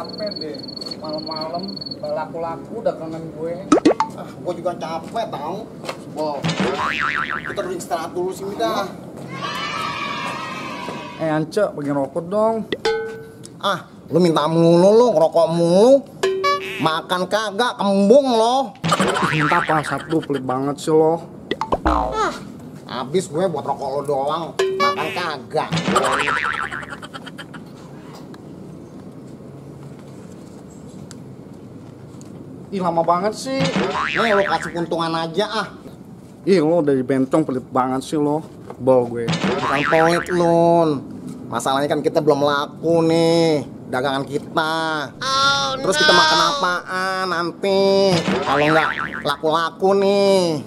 capek deh. Malam-malam laku-laku dagangan gue. Gue juga capek tau. Kita udah istirahat dulu sini dah. Ance, bagi rokok dong. Lu minta mulu lu, ngerokok mulu. Makan kagak, kembung lo. Minta apa satu, pelit banget sih lo. Habis gue buat rokok lo doang. Makan kagak. Ih, lama banget sih. Nih lo kasih keuntungan aja Ih, lo dari bentong pelit banget sih lo. Bol gue. Bukan pelit Lun. Masalahnya kan kita belum laku nih dagangan kita. Terus kita makan apaan nanti kalau nggak laku-laku nih?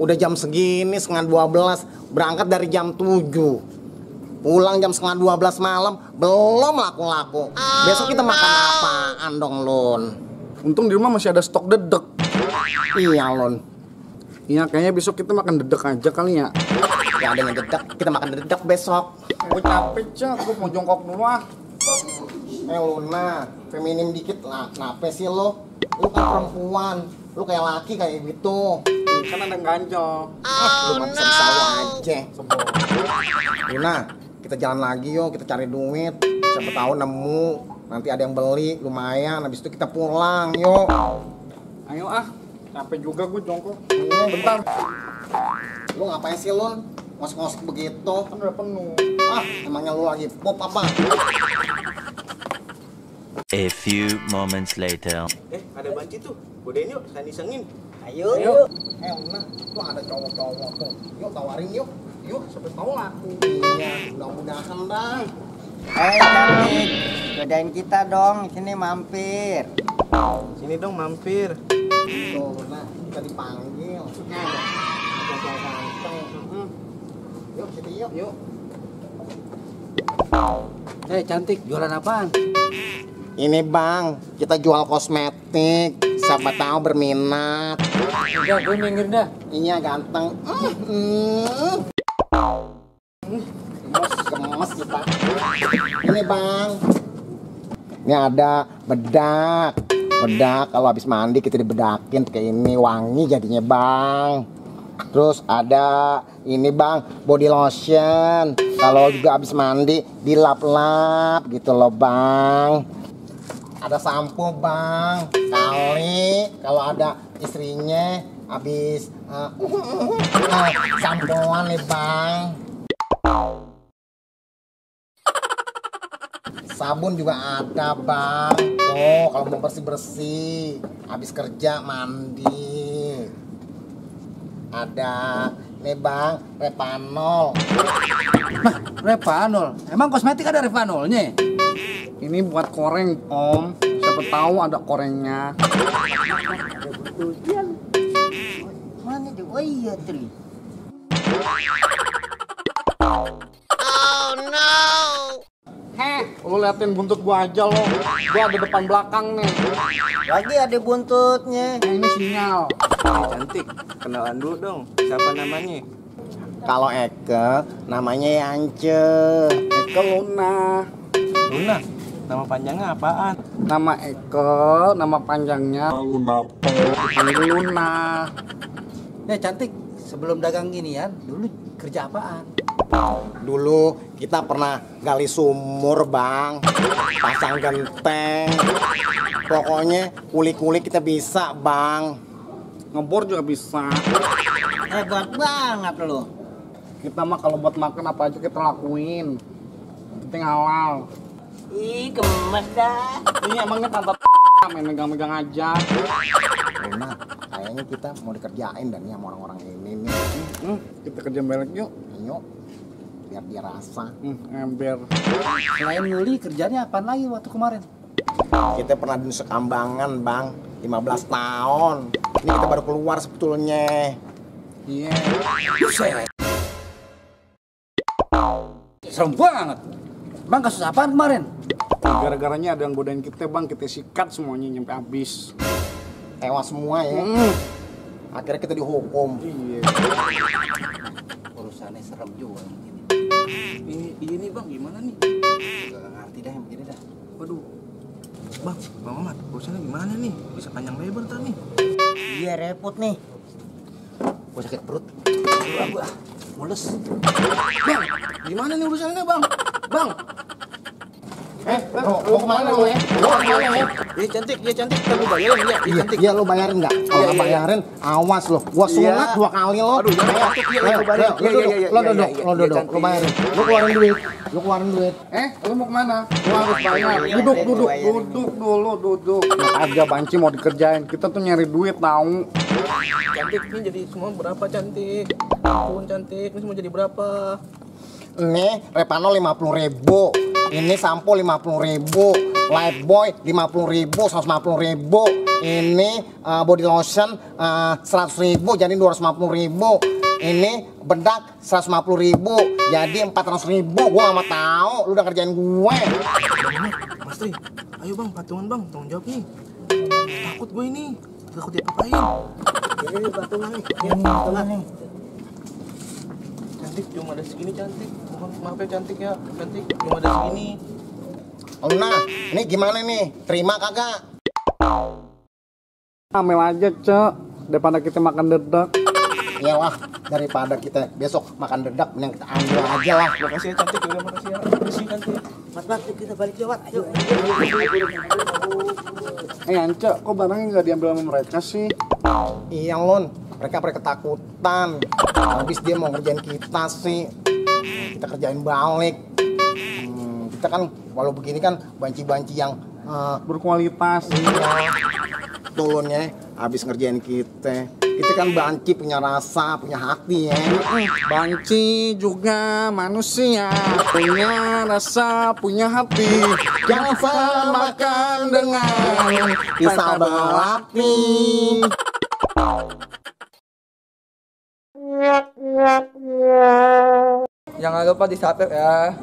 Udah jam segini, setengah 12, berangkat dari jam 7, pulang jam setengah 12 malam, belum laku-laku. Besok kita makan apaan dong Lun? Untung di rumah masih ada stok dedek. Iya Lun. Iya, kayaknya besok kita makan dedek aja kali ya. Ya ada yang dedek, kita makan dedek besok. Gue capek, Cak. Gue mau jongkok dulu Luna, feminim dikit lah. Kenapa sih lo? Lu kan perempuan, lu kayak laki kayak gitu. Kan ada ganjel. Lu mah bisa aja. Luna, kita jalan lagi yuk, kita cari duit. Siapa tahu nemu, nanti ada yang beli, lumayan. Habis itu kita pulang, yuk. Ayo capek juga gue jongkok. Bentar. Lu ngapain sih Lun? Ngos-ngos begitu? Kan udah penuh. Emangnya lu lagi pop apa? A few moments later. Ada banci tuh. Godain yuk, saya disengin. Ayo. Luna, tuh ada cowok-cowok tuh. Yuk tawarin yuk. Yuk, siapa tahu laku. Iya, mudah-mudahan dah. Cantik, godain kita dong, sini mampir. Sini dong mampir. Tuh, Luna, kita dipanggil. Cowok ganteng. Yuk, situ yuk. Yuk. Cantik, jualan apaan? Ini Bang, kita jual kosmetik. Siapa tahu berminat. Udah, gue minggir dah. Iya ganteng. Gemes kita. Ini Bang. Ini ada bedak. Bedak kalau habis mandi kita dibedakin kayak ini, wangi jadinya Bang. Terus ada ini Bang, body lotion. Kalau juga habis mandi dilap-lap gitu loh Bang. Ada sampo Bang. Kali kalau ada istrinya habis sampoan nih Bang. Sabun juga ada Bang. Tuh kalau mau bersih-bersih habis kerja mandi. Ada nih Bang, Repanol. Repanol? Emang kosmetik ada Repanolnya? Ini buat koreng, Om. Siapa tahu ada korengnya. Mana tuh? Oh iya, Tri. Lu liatin buntut gua aja lo. Gua ada depan belakang nih. Lagi ada buntutnya. Ini sinyal. Cantik, kenalan dulu dong. Siapa namanya? Kalau Eke namanya Yance. Eke Luna. Luna. Nama panjangnya apaan? Nama Eke, nama panjangnya Luna. Dipanggil Luna. Cantik, sebelum dagang ginian, dulu kerja apaan? Dulu kita pernah gali sumur Bang, pasang genteng. Pokoknya kulik-kulik kita bisa Bang. Ngebor juga bisa. Hebat banget lo. Kita mah kalau buat makan apa aja kita lakuin. Yang penting halal. Ih, gemes dah. Ini emangnya pantat main megang-megang aja. Luna, kayaknya kita mau dikerjain dan nih sama orang-orang ini nih. Kita kerja belek yuk. Yuk, biar dia rasa. Ember. Selain nguli, kerjanya apaan lagi waktu kemarin? Kita pernah di Nusa Kambangan Bang, 15 tahun. Ini kita baru keluar sebetulnya. Iya. Buset. Serem banget. Bang, kasus apaan kemarin? Gara-garanya ada yang godain kita Bang, kita sikat semuanya nyampe habis. Tewas semua ya. Akhirnya kita dihukum. Iya. Urusannya serem juga Ini Bang, gimana nih? Gak ngerti dah yang begini dah. Waduh. Bang Mamat, urusannya gimana nih? Bisa panjang lebar ntar nih. Iya repot nih. Gua sakit perut. Gua mules. Bang, gimana nih urusannya bang? Bang, Lo kemana lo ya? Lo kemana ya? Iya cantik, kita lu bayarin ya. Iya cantik. Iya lo bayarin nggak? Kalau nggak bayarin, awas lo. Gua sunat 2 kali lo. Aduh, jangan cantik, iya, Ayo, lu bayarin. ayo, lo duduk, lo duduk, cantik. lo bayarin. Lo keluarin duit, lo keluarin duit. lu mau kemana? Lu harus bayar. Duduk dulu. Enak aja banci mau dikerjain. Kita tuh nyari duit tahu. Cantik, ini jadi semua berapa cantik? Ampun cantik, ini semua jadi berapa? Ini Repano 50.000, ini sampo 50.000, Lifebuoy 50.000, 150.000, ini body lotion 100.000 jadi 250.000, ini bedak 150.000 jadi 400.000. Gua nggak mau tahu, lu udah kerjain gue. Mas Tri, ayo bang, patungan bang, tanggung jawab nih. Takut gue ini, takut diapa-apain. Ini patungan nih, Cantik, cuma ada segini cantik. Mohon maaf ya cantik ya, cantik, cuma ada segini. Nah, ini gimana nih? Terima kagak? Ambil aja cek, daripada kita makan dedak. Iyalah, daripada kita besok makan dedak, mending kita ambil aja lah. Makasih ya cantik, udah makasih ya. Makasih cantik. Mat, kita balik lewat. Ayo. Ance, kok barangnya nggak diambil sama mereka sih? Iya Lon, mereka ketakutan. Habis dia mau ngerjain kita sih, kita kerjain balik. Kita kan walau begini kan banci-banci yang Berkualitas. iya, tulunnya habis ngerjain kita. Kita kan banci punya rasa, punya hati ya. Banci juga manusia, punya rasa, punya hati. Jangan samakan dengan pisau belati. Jangan lupa di subscribe ya.